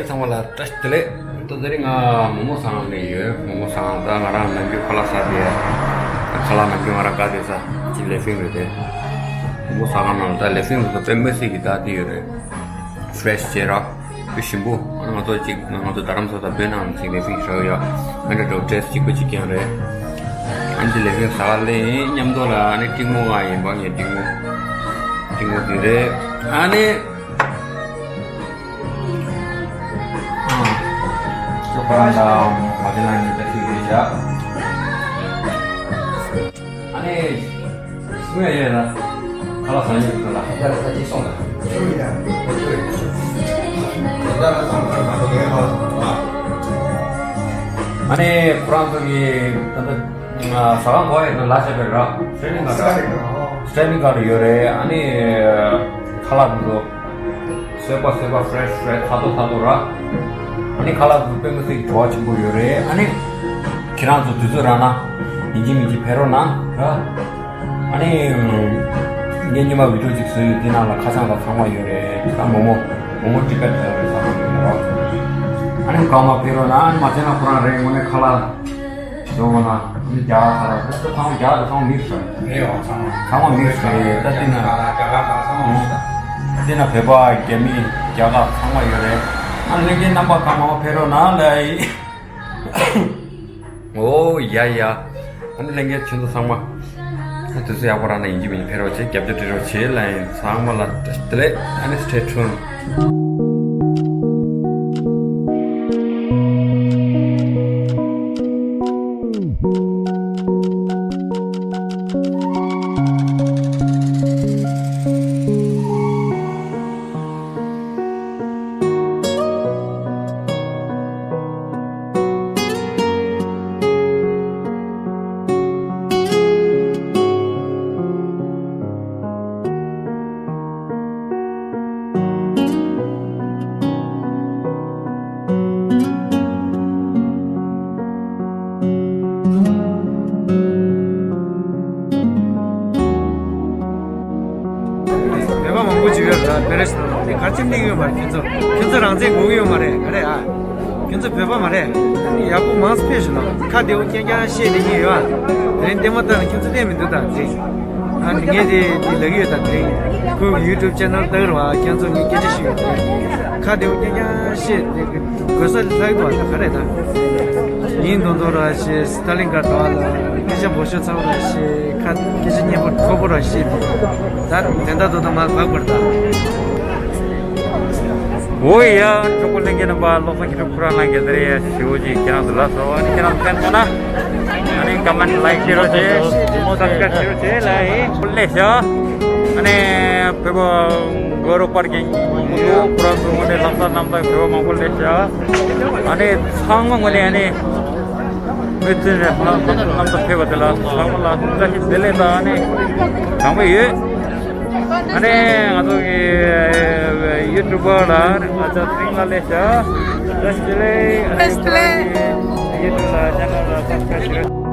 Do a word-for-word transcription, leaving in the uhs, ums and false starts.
ཚང་མ་ལ་བཀྲ་ཤིས་བདེ་ལེགས། ད་དེ་རིང་ང་མོག་མོག་ཟ་ག་ནས་ཡོད། མོག་མོག་ཟ་ག་ད་ང་རང་ནམ་རྒྱུན་ཁ་ལག་ཟ་དེ། ཁ་ལག་ནམ་རྒྱུན་ང་རང་དགའ་དེ་ཟ་ཅིག་ལེ་ཕིང་རེད་དེ། མོག་མོག་ཟ་ག་ནང་ལ་ད་ལེ་ཕིང་རེད་ད་དཔེ་མི་སྲིད་ཀྱི་ད་དེ་ཡོད་རེད། ཕ་རེ་ཤི་བྱས་ར། དཔེ་ཞིམ་པོ། ང་ཚོ་ཅིག་ང་ཚོ་རྡ་རམ་ས་ད་བོད་ནང་ཅིག་ལེ་ཕིང་ཟ་གི་ཡོད། ཨ་འདྲ་འགྲོ་ཏྲེས་གཅིག་པ་གཅིག་རྐྱང་རེད། ཨ་འདི་ལེ་ཕིང་ཟ་ག་ལེ་མཉམ་དུ་ལ་ཨ་ནི་ཏིང་མོ་ང་ཡིན་པ་ངའི་ཏིང་མོ། ཏིང་མོ་དེ་རེད། ཨ་ནི། ཁྱོད་ཁོ་རང་དང་མ་དེ་ལ་ཉིན་ལྟ་ཞིག་རེད་བཞག་ཨ་ནི། སུ་ཡ་ཡས་ལ། ཁ་ལག་ཟ་ཉེ་དུ་ལ། ཨ་ནི་ཁོ་རང་ཚོ་གི་ད་ལྟ་ཟ་ཁང་གོ་ཡས་ད་ལ་བྱས་པའི་ར། སི་ཊེ་ནིང་ག་ར། སི་ཊེ་ནིང་ག་ར་ཡོད་རེད། ཨ་ནི་ཁ་ལག་འདུག་བཟོས་པ་བཟོས་པ་ཕ་རེ་ཤི་ཕ་རེ་ཤི་ཚ་ཏོག་ཚ་ཏོག་ར། ཨ་ནི་ཁ་ལག་དཔེ་མི་སྲིད་བྲོ་བ་ཆེན་པོ་ཡོད་རེད། ཨ་ནི་ཁྱེད་རང་ཚོ་དུས་ཚོད་རག་ན་ཡིན་གཅིག་མིན་གཅིག་ཕེབས་རོགས་གནང་ར། ཨ་ནི་ངས་ཉི་མ་བི་ཌིའོ་ཅིག་བཟོས་ཡོད། དེ་ནང་ལ་ཁ་སང་དང་ཚང་མ་ཡོད་རེད། ད་མོག་མོག་མོག་མོག་ཊི་ཀེ་ཊི་ཟེར་བའི་ཚང་མ་ཡོད་རེད་ར། ཨ་ནི་གང་མ་ཕེབས་རོགས་གནང་། ཨ་ནི་མ་བྱས་ན་ཁོ་རང་རེད་དངོས་གནས་ཁ་ལག་ཡོང་བ་ན་མི་རྒྱ་གར་ཁ་ལག་ད་ཚང་མ་རྒྱ་གར་ཚང་མ་མིག་སུ་རེད། རེད་བ། ཚང་མ་ཚང་མ་མིག་སུ་རེད། ད་དེ་ན་རྒྱ་གར་ཁ་ལག་ཚང་མ་མིག་སུ་རེད། དེ་ན་བོད་པ་རྒྱ་མི་རྒྱ་གར་ཚང་མ་ཡོད་རེད། ཨ་ལྷན་རྒྱས་རྣམ་པ་གང་མང་ཕེབས་རོགས་གནང་ལ། ཨོ་ཡ་ཡ། ཨ་ནི་ལྷན་རྒྱས་ཁྱེད་ཚོ་ཚང་མ་དུས་ཚོད་ཡག་པོ་རག་ན་ཡིན་གཅིག་མིན་གཅིག་ཕེབས་རོགས་བྱེད། རྒྱབ་སྐྱོར་སྤྲད་རོགས་བྱེད་ལ་ཡིན། ཚང་མ་ལ་བཀྲ་ཤིས་བདེ་ལེགས། ཨ་ནི་stay tuned། བོད་པ་མང་པོ་ཅིག་ཡོད་རེད། བེ་རེ་ཞིག་དང་དེ་ག་ཅི་གླེང་ཡོད་མ་རེད། ཁྱོད་ཚོ་ཁྱོད་ཚོ་རང་བཙན་དགོས་ཀྱི་ཡོད་མ་རེད། ག་རེ་ཨ། ཁྱོད་ཚོ་བོད་པ་མ་རེད། ཡག་པོ་མང་ཙམ་ཕེབས་ཤོག་ལ། ཁ་བདེ་པོ་རྐྱང་རྐྱང་བཤད་དེ་ཉན་ཡོད་ཨ། དེ་རིང་ལྟད་མོ་ལྟ་ན་ཁྱོད་ཚོ་བསྟན་མི་འདུག་ད་དེ་རིང་། ཨ་ནི་ངས་དེ་དེ་ལབ་ཀྱི་ཡོད། ད་དེ་རིང་ཁོའི་ཡུ་ཊུབ་ཅེ་ནལ་ལྟ་གི་རེད་བ། ཁྱོད་ཚོ་ངས་སྐད་ཆ་ཞུ་ཡོད་དེ། ཁ་བདེ་པོ་རྐྱང་རྐྱང་བཤད་དེ་དགོས་ས་ལྷག་འདུག་བ། ད་ག་རེད་ད། ཡིན་མདོག་མདོག་ར་ཞེས་སི་ཏཱ་ལིན་ག་དོ་ལ་སྐད་ཆ་འབོར་ཤོག་ཚ་བོ་ར་ཞེས་ཁ་སྐད་ཆ་སྙན་པོ་ཁོ་པོ་ར་ཞེས་ད་དེ་འདྲ་དོ་དང་མ་བབ་པར་ད། འོ་ཡ། གྲོགས་པོ་ལྷན་རྒྱས་རྣམ་པ་བློ་བཟང་མཁས་གྲུབ་ཁོ་རང་ལ་དགེ་ཟེར་ཡ་ཞུ་བོ་ཅིག་ཁྱེད་རང་ཚོ་ལ་སོ་ཨ་ནི་ཁྱེད་རང་ཚོ་ཕན་ཐོགས་ན་ཨ་ནི་ཀ་མེན་ཊི་ལའིཀ་བྱེད་རོགས་བྱེད། སབ་སི་ཀ་རེབ་བྱེད་རོགས་བྱེད་ལ་ཡིན་ལས་ཤ། ཨ་ནི་བོད་པ་གོ་རོ་པར་གྱི་མུ་ཏུ་ཁོ་རང་ཚོ་ངོ་ནས་ལྷག་ས་རྣམ་དག་བོད་པ་མང་པོ་ལས་བྱ། ཨ་ནི་ཚང་མ་ངོ་ནས་ཨ་ནི་མི་ཚེ་ནས་ལྷག་ས་རྣམ་དག་ཕེབས་པ་དེ་ལ་ཚང་མ་ལ་བཀྲ་ཤིས་བདེ་ལེགས་དང་ཨ་ནི་དྲང་པོ་ཡོད། ཨ་ནི་ང་ཚོ་གི་ཡུ་ཊུབ་པར་ལ་ཨ་ཅག་སིང་ལ་ལས་བྱ། བཀྲ་ཤིས་བདེ་ལེགས། བཀྲ་ཤིས་བདེ་ལེགས། ཡུ་ཊུབ་ལ་ཅེ་ནལ་ལ་སབ་སི་ཀ་རེབ་བྱེད།